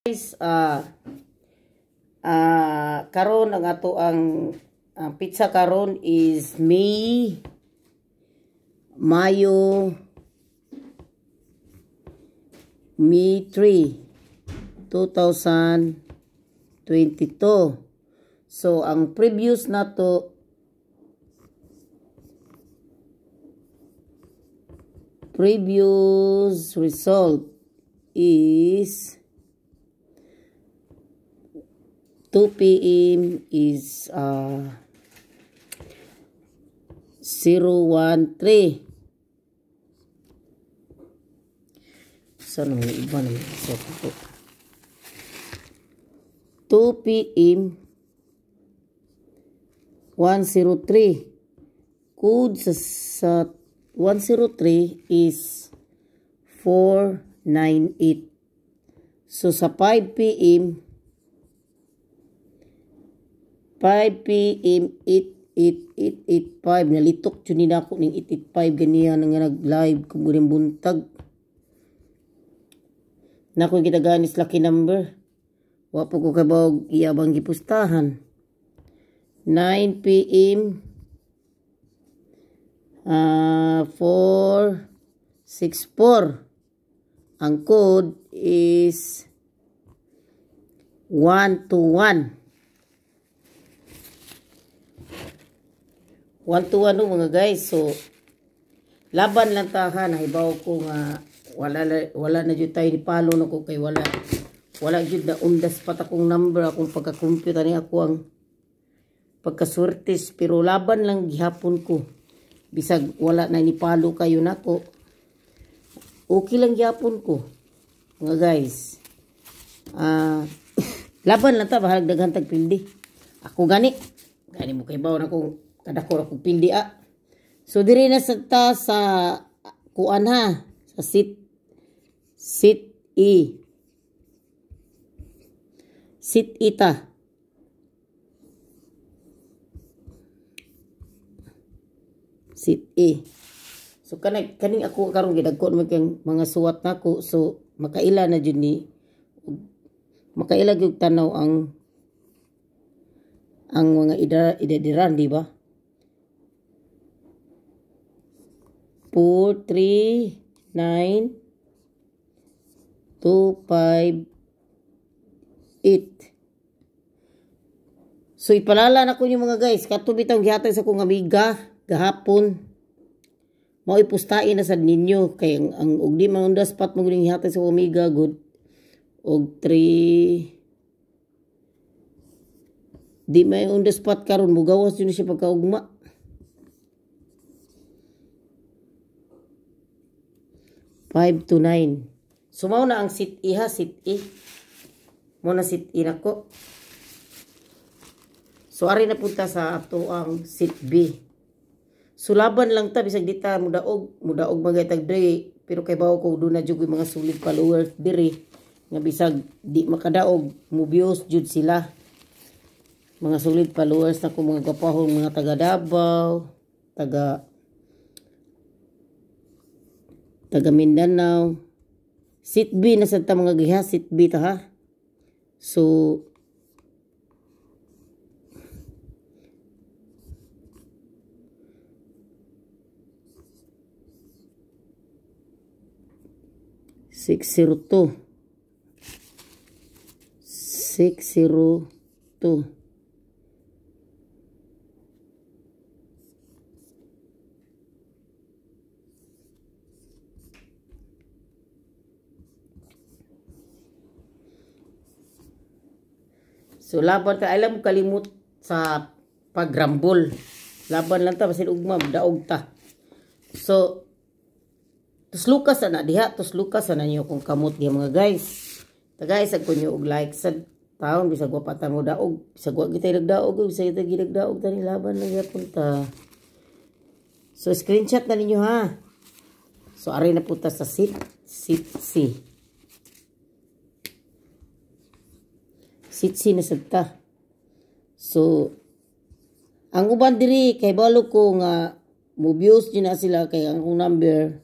Guys, karon ang ato ang pizza karon is May Mayo May 3, 2022. So ang previous nato previous result is 2 p.m. is 013. Saan naman yung iba naman? So, 2 p.m. 103. Code sa 103 is 498. So, sa 5 p.m. 5 p.m. 88885. Nalitok jud ni nako ning 885 ganiya nga nag-live kung guning buntag. Nako gitagaan is lucky number. Wa po ko kabawog iyabang gipustahan. 9 p.m. 464. Ang code is 121. 1 to 1 mga guys. So laban lang ta ha, nahibaw ko nga wala na jud tayo ni palo na ko kay wala jud na undas pat akong number, akong pagka-compute ani ako ang pagkasurtis, pero laban lang gihapon ko bisag wala na ni palo kayo nako, okay lang gihapon ko mga guys. Laban lang ta, bahalag daghan tag pildi. Ako gani mo kay baw na kung kadako ra kog pildi a. So diri na sa ta sa kuan ha, sa seat E. Seat E ta. Seat E. So kaning ako karon gidagko man kay mga suwat nako, so makaila na jud ni, makaila gyud tanaw ang mga idadiran, di ba? 4, 3, 9, 2, 5, 8. So ipalala na ko nyo mga guys, kato bitang gihatag sa akong amiga gahapon. Mao ipustain na sad ninyo kay ang og di man on the spot mo gining gihatag sa akong amiga good. Og 3 di may on the spot karon, mugawas jud siya pagkaugma. 5 to 9. So mao na ang seat E ha, seat E. Mao na seat E nako. So ari na punta sa ato ang seat B. So laban lang ta bisag di ta mudaog magaytag diri, pero kay bawo ko do na jud mga solid followers diri nga bisag di makadaog, mubios jud sila. Mga solid followers nako, mga gwapahon, mga taga Davao, taga Mindanao. Seat B na sa ta mga giha, seat B ta ha. So 602 602. So laban ta, alam kalimot sa pagrambol. Laban lang ta basin ugma daog ta. So tuslukas na diha, tuslukas na niyo kung kamot diha mga guys. Ta guys, ag kunyo og like sa taon bisag wa pa ta mo daog, bisag wa gitay nagdaog, bisag kita ginagdaog tani, laban lang gyapon ta. So screenshot na ninyo ha. So ari na punta sa seat C. Seat C na sad ta. So ang uban diri kay balo ko nga mobius jud na sila kay ang akong number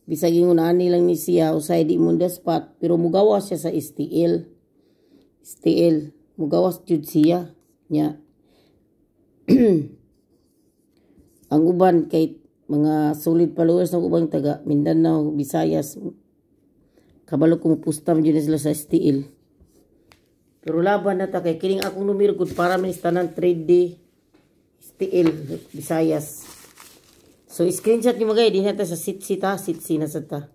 bisag ingon ani lang ni siya usay di mo the spot, pero mugawa siya sa STL. STL mugawas jud siya nya. Ang uban kay mga solid followers ng ubang taga Mindanao, Visayas, kabalo ko mupusta man jud sila sa STL. Pero laban na ta kay kining akong numero gud para man tanan 3D STL Visayas. So screenshot niyo mga guys, dinhi ta sa sitsi ta, sitsi na sa ta.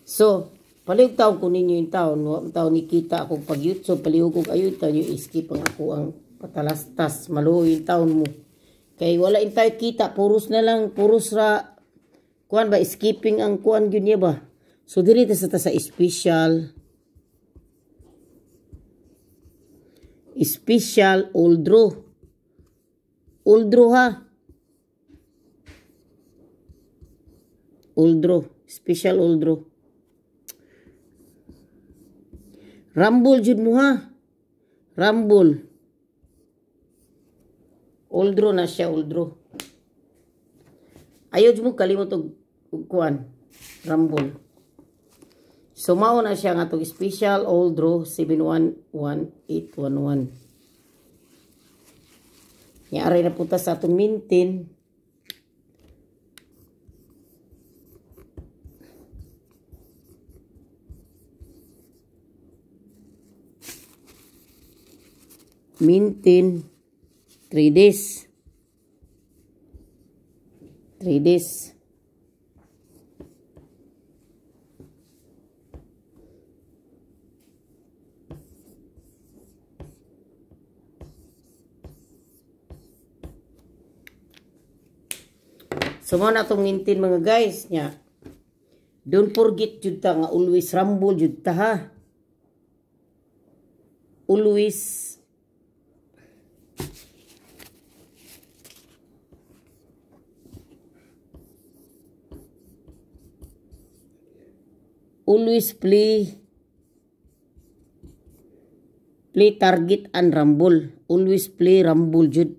So palihog taon ko ninyo yung taon, wa taon nikita akong pag YouTube, palihog kog ayo taon yung skip ang ako ang patalastas, maluoy yung taon mo. Kay wala intay kita, puros na lang, puros ra kuan ba, skipping ang kuan gyud niya ba. So diri ta sa special special all draw. All draw ha. All draw, special all draw. Rumble jud mo ha. Rumble. All draw na siya, all draw. Ayaw jud mo kalimot og kuan. Rumble. So mao na siya nga atong special all draw 711811. Nya aray na punta sa atong maintain. Maintain 3 days. 3 days. So mo na itong maintain mga guys nya. Don't forget jud ta nga always rumble jud ta ha. Always always play target and rumble. Always play rumble jud.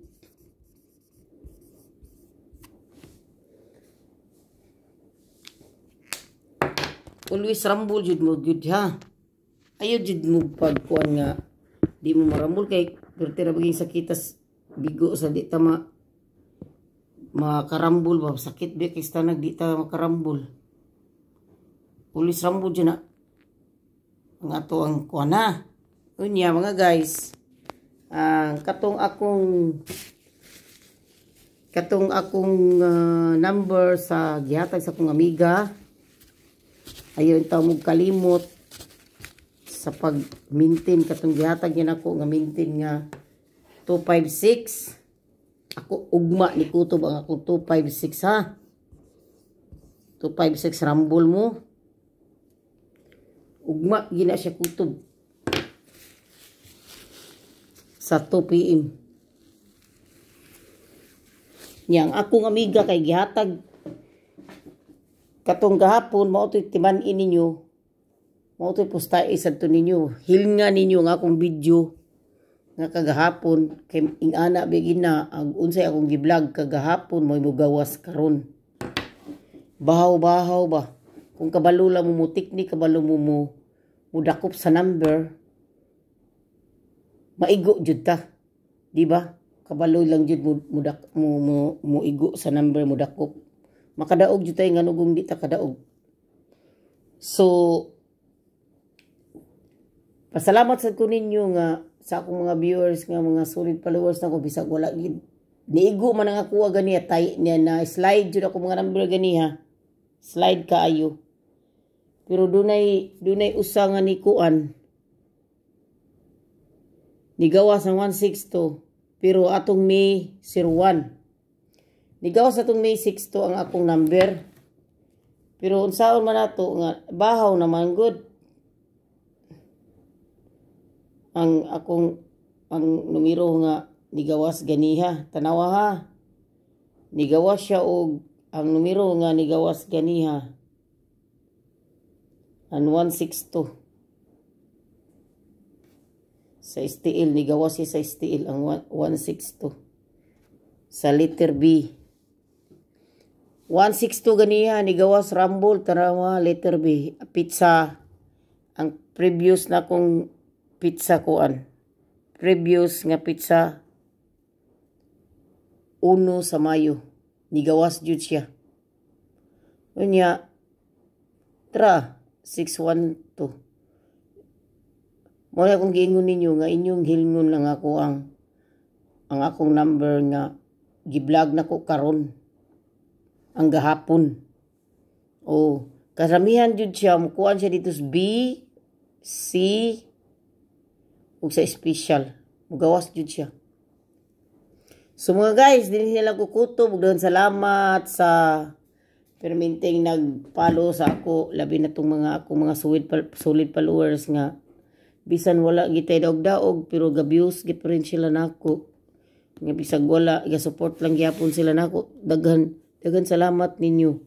Always rumble jud mo jud ha. Ayo jud mo pagkuan nga di mo marambol kay perti ra baging sakitas bigo sa di ta makarambol ba, sakit ba kay stanag di ta makarambol. Always rumble jud na ang ato ang kuan na. Unya mga guys, ang katong akong number sa gihatag sa akong amiga. Ayon taw mo kalimot sa pag-maintain katong gihatag niya nako nga maintain nga 256. Ako ugma ni kutob ang akong 256 ha. 256 rumble mo. Ugma gina siya kutob sa 2 PM. Yang akong amiga kay gihatag katong gahapon mao toy timan-in ninyo. Mao toy pustae sad to ninyo. Hilnga ninyo nga akong video nga kagahapon kay ingana bigina ang unsay akong gi-vlog kagahapon mo'y mugawas karon. Bahaw-bahaw ba. Kung kabalo lang mo teknik, kabalo mo mudakop sa number, maigo jud ta, di ba? Kabalo lang jud mo igo sa number, mudakop. Makadaog jud tay nganong di ta kadaog. So pasalamat sad ko ninyo nga sa akong mga viewers nga mga solid followers nako bisag wala gid niigo man ang ako ganiya tay niya na slide jud ako mga number ganiha. Slide kaayo. Pero dunay usa nga ni kuan. Nigawas ang 162 pero atong May 01. Nigawas atong May 62 ang akong number. Pero unsaon man ato nga bahaw naman gud. Ang akong ang numero nga nigawas ganiha. Tanawa ha. Nigawas siya og ang numero nga nigawas ganiha. Ang 162. Sa STL, nigawas siya sa STL ang 162. Sa letter B. 162 ganiha, nigawas rumble, tanawa letter B. Pizza. Ang Previous na akong petsa kuan. Previous nga petsa, 1 sa Mayo. Nigawas jud siya. Unya tra 612. Mo na akong giingon ninyo nga inyong hilngon lang ako ang akong number nga gi-vlog na ko karon ang gahapon. Oh, karamihan jud siya mukuan siya dito sa B, C ug sa special. Mugawas jud siya. So mga guys, dinhi na lang ko kutob ug salamat sa perminting nag-follow sa ako, labi na tong mga ako mga solid followers nga bisan wala gitay daog-daog pero ga-views gid pa rin sila nako, nga bisag wala, ga-support lang gyapon sila nako. Daghan daghan salamat ninyo.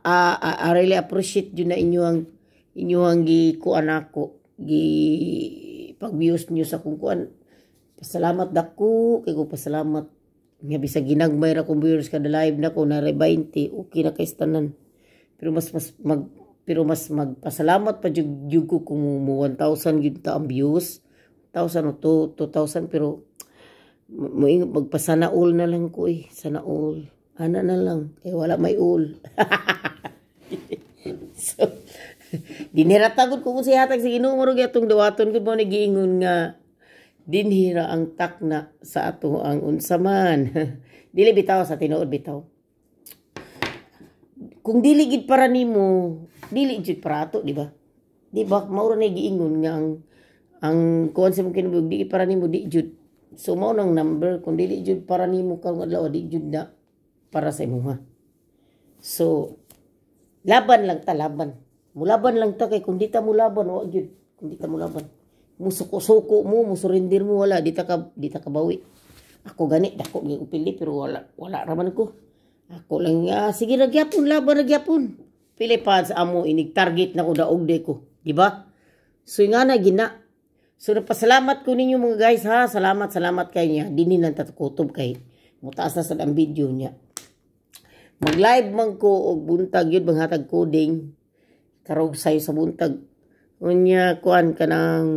I really appreciate jud na inyo ang gi kuan nako, gi pag-views niyo sa kung kuan. Pasalamat dako kay ko, pasalamat nga bisag ginagmay ra kong viewers kada live nako na 20, okay na kay tanan, pero mas magpasalamat pa jud ko kung mo 1,000 gyud ta ang views, 1,000 o 2,000, pero mo magpasana all na lang ko eh. Sana all ana na lang kay wala may all. So dinhi ra tagod ko kung siya hatag sa Ginoo mo atong dawaton gud. Mo ni giingon nga dinhi ra ang takna sa ato ang unsa man. Dili bitaw sa tinuod bitaw. Kung dili gid para nimo, dili jud para ato, di ba? Di ba? Mao ra ni giingon nga ang kuan sa mong kinabuhi, di para nimo, di jud. So mao nang number, kung dili jud para nimo karong adlaw, di jud na para sa imuha. So laban lang ta, laban. Mulaban lang ta kay kung di ta mulaban, wa jud. Kung di ta mulaban, musuko-suko mo, musurrender mo, wala, di ta ka bawi. Ako gani, dako gyud pili pero wala, wala raman ko. Ako lang nga, sige ra gyapon, laban ra gyapon. Pili pa sa amo, inig target na ko, daog de ko, di ba? So nga na gina. So napasalamat ko ninyo mga guys ha, salamat, salamat kay niya. Dinhi lang ta kutob kay mutaas na sa ang video niya. Mag-live man ko og buntag yun, manghatag coding. Karog sayo sa buntag. Unya kuan kanang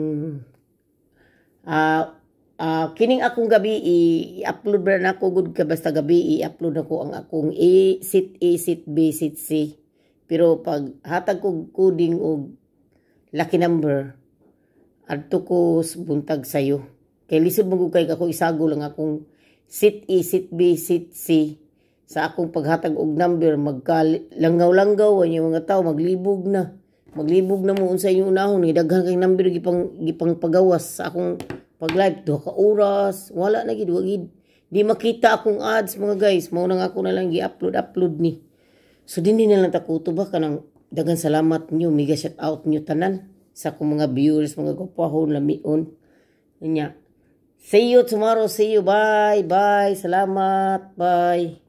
kining akong gabi i-upload ba na ako gud ka, basta gabi i-upload ako ang akong A, sit A, sit B, sit C. Pero pag hatag ko coding og lucky number adto ko buntag sayo. Kay lisod mo kay ako isago lang akong sit A, sit B, sit C sa akong paghatag og number, magka langgaw-langgaw ang mga tao, maglibog na. Maglibog na mo unsa inyong unahon ni daghan kay number gipang pagawas sa akong pag live, 2 ka oras wala na gid, wa gid, di makita akong ads, mga guys. Mao nang ako na lang gi-upload upload ni. So dinhi na lang ta kutob ba, kanang daghan salamat niyo, mega shout out niyo tanan sa akong mga viewers, mga gwapahon, lamion nya. See you tomorrow. See you. Bye bye. Salamat. Bye.